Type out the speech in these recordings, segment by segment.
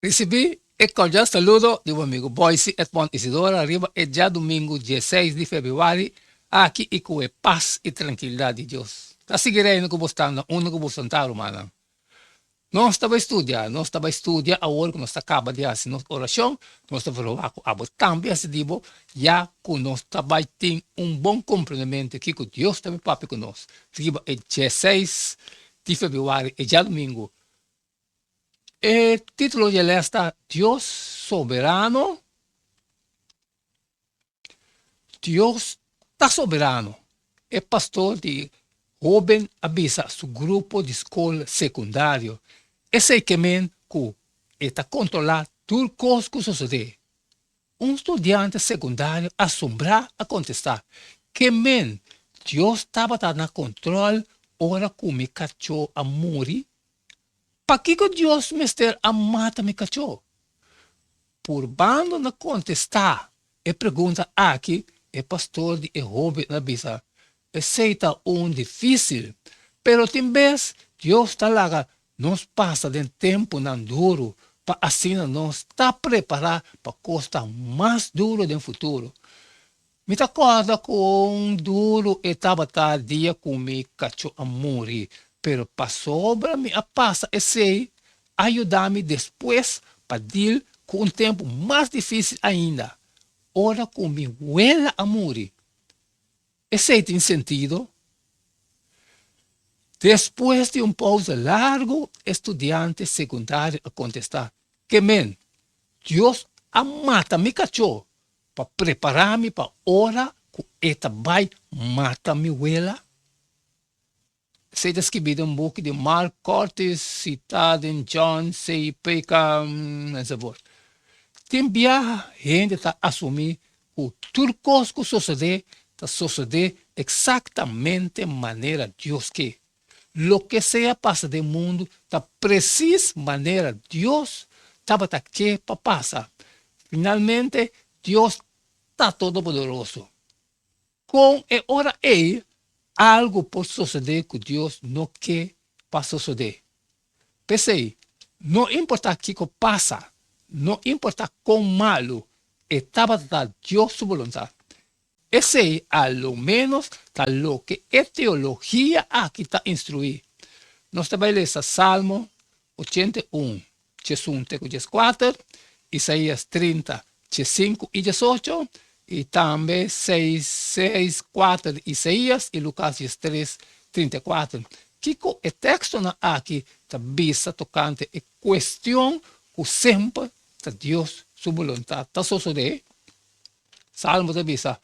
Risibí e kordial saludo di bo amigu Boyce Edmond Isidora riba e djadumingu dieseis di febrüari aki i ku e pas i trankilidat di Dios ta sigui reina ku bo sta na unda ku bo santá, rumannan. Nos ta bai studia, nos ta bai studia awor ku nos ta kaba di hasi nos orashon, nos ta verwagt ku abo tambe hasi di bo, ya ku nos ta bai tin un bon komprendementu kiko Dios ta bai papia ku nos riba e dieseis di febrüari, e djadumingu. E título di e lès ta Dios Soberano. Dios ta soberano, e pastor di hóben a bisa su grupo di skol sekundario. Esei ke men ku e ta kontrolá tur kos ku sosodé. Un studiante sekundario asombrá a kontestá, Ke men Dios tabata na kontrol ora ku mi kachó a muri? Pakiko Dios mester a mata mi kachó? Purbando na kontestá e pregunta aki, e pastor di e hóben a bisa, Esei ta un difísil, pero tin bes Dios ta laga nos pasa den tempunan duru pa asina nos ta prepará pa kos ta mas duru den futuro. Mi ta kòrda kon duru e tabata dia ku mi kachó a muri, pero pasobra mi a pasa esei a yuda mi despues pa dil ku un tempu mas difísil ainda, ora ku mi wela a muri. Esei tin sentido? Despues di un pousa largu, e studiante sekundario a kontestá, Ke men, Dios a mata mi kachó pa prepará mi pa ora ku e ta bai mata mi wela? Esei ta skibí den buki di Mark Curtis, sitá den John C. Peckham, enzovoort. Tin biaha hende ta asumí ku tur kos ku sosodé ta sosodé eksaktamente manera Dios ke. Loke sea pasa den mundu ta presis manera Dios tabata ke pa pasa. Finalmente, Dios ta Todopoderoso. Kon e ora ei algu por sosodé ku Dios no ke pa sosodé? P'esei, no importá kiko pasa, no importá kon malu e tabata ta Dios su boluntat. Esei a lo ménos ta loke e teologia aki ta instruí. Nos ta bai lesa Salmo 81, 11 te ku 14, Isaías 30, 15 i 18, i tambe 6, 6, 4 di Isaías i Lukas 13, 34. Kiko e tekstonan aki ta bisa tokante e kuestion ku semper ta Dios su boluntat ta sosodé? Salmo ta bisa,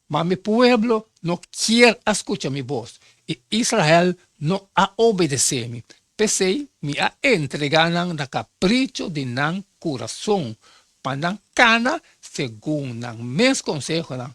Ma mi pueblo no kier a skucha mi bos, i Israel no a obedesé mi. P'esei mi a entregá nan na kapricho di nan kurason, pa nan kana segun nan mes konsehonan.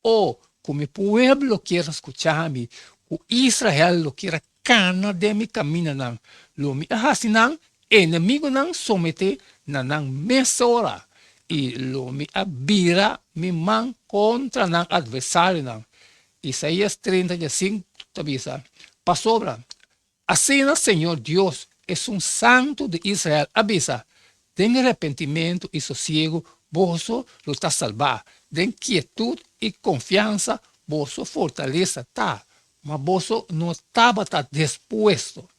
O, ku mi pueblo kier a skucha mi, ku Israel lo kier a kana den mi kamindanan! Lo mi a hasi nan enemigunan someté na nan mesora, i lo mi a bira mi man kontra nan atversarionan. Isaías 35 ta bisa, Pasobra asina Señor Dios, Esun Santu di Israel, a bisa, Den repentimentu i sosiegu boso lo ta salbá, den kietut i konfiansa boso fortalesa ta, Ma boso no tabata dispuesto.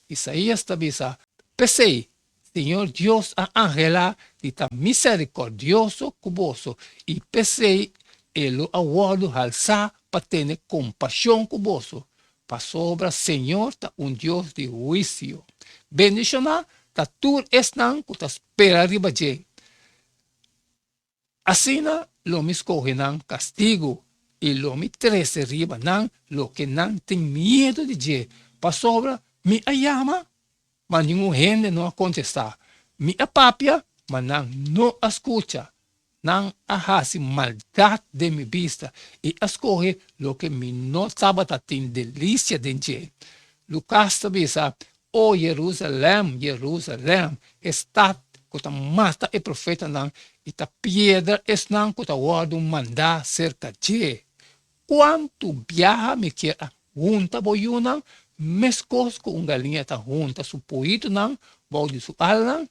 Isaías ta bisa, P'esei, Señor Dios a anhelá di ta miserikòrdioso ku boso, i p'esei e lo a wòrdu halsá pa tene kompashon ku boso, pasobra Señor ta un Dios di huisio. Bendishoná ta tur esnan ku ta spera riba dje. Asina lo mi skohe nan kastigu i lo mi trese riba nan loke nan tin miedu di dje, pasobra mi a yama, ma ningun hende no a kontestá, mi a papia, ma nan no a skucha. Nan a hasi maldat den mi bista i a skohe loke mi no tabata tin delisia den dje. Lukas ta bisa, O Jerusalèm, Jerusalèm, e stat ku ta mata e profetanan i ta piedra esnan ku ta wòrdu mandá serka dje! Kuantu biaha mi kier a hunta bo yunan meskos ku un galiña ta hunta su poitonan bou di su alanan?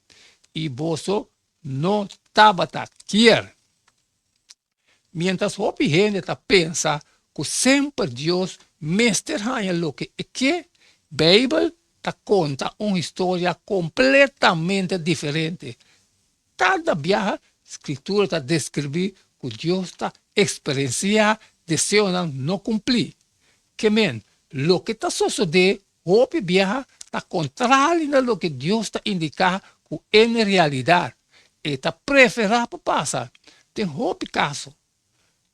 i boso no tabata kier. Miéntras hopi hende ta pensa ku semper Dios mester haña loke e ke, Beibel ta konta un historia kompletamente diferente. Kada biaha Skritura ta deskribí ku Dios ta eksperensiá deseonan no kumplí. Ke men, loke ta sosodé hopi biaha ta kontrali na loke Dios ta indiká ku en realidat e ta preferá pa pasa. Den hopi kaso,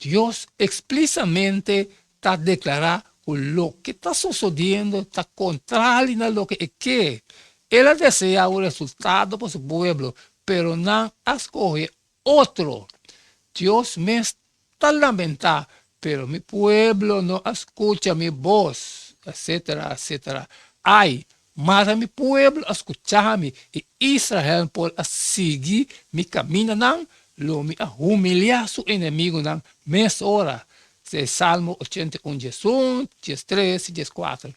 Dios eksplisamente ta deklará ku loke ta sosodiendo ta kontrali na loke e ke. El a deseá un resultado pa su pueblo, pero nan a skohe otro. Dios mes ta lamentá, pero mi pueblo no a skucha mi bos, etcétera, etcétera. Ai, mara mi pueblo a skucha mi i Israel por a sigui mi kamindanan, lo mi a humiliá su enemigunan mesora. Esei Salmo 81, 11, 13 i 14.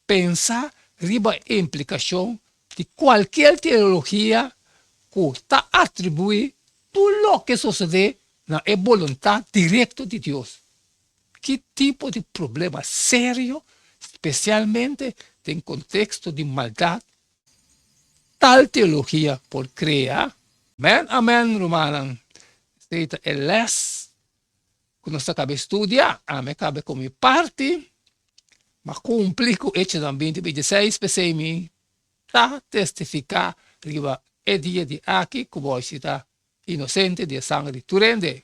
Pensa riba e implikashon di kualkier teologia ku ta atribuí tur loke sosodé na e boluntat direkto di Dios. Ki tipo di problema serio, spesialmente den konteksto di maldat, tal teologia por krea? Amen, amen, rumannan. Esei ta e lès ku nos ta kaba studia. Ami a kaba ku mi parti. M'a kumpli ku Echonan 20, 26, p'esei mi ta testifiká riba e dia di aki ku bo si ta inosente di e sanger di tur hende.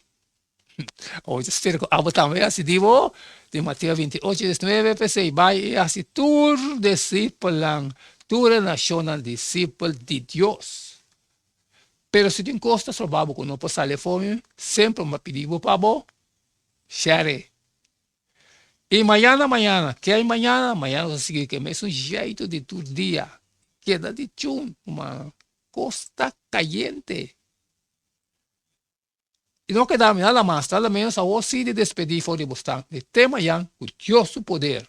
Oi ta spera ku abo tambe hasi di bo di Mateo 28, 19, p'esei bai i hasi tur disipelnan, tur e nashonnan disipel di Dios. Pero si tin kos ta stroba bo ku no por sali afó mi, semper mi a pidi bo pa bo share. I mañana mañana, ke hay mañana? Mañana nos a sigui ku e mesun jeito di tur dia. Keda di chun, kuma kos ta kayente. I no keda mi nada mas, nada menos awor si di despedí for di bo stan. Di te mañan ku Dios su poder.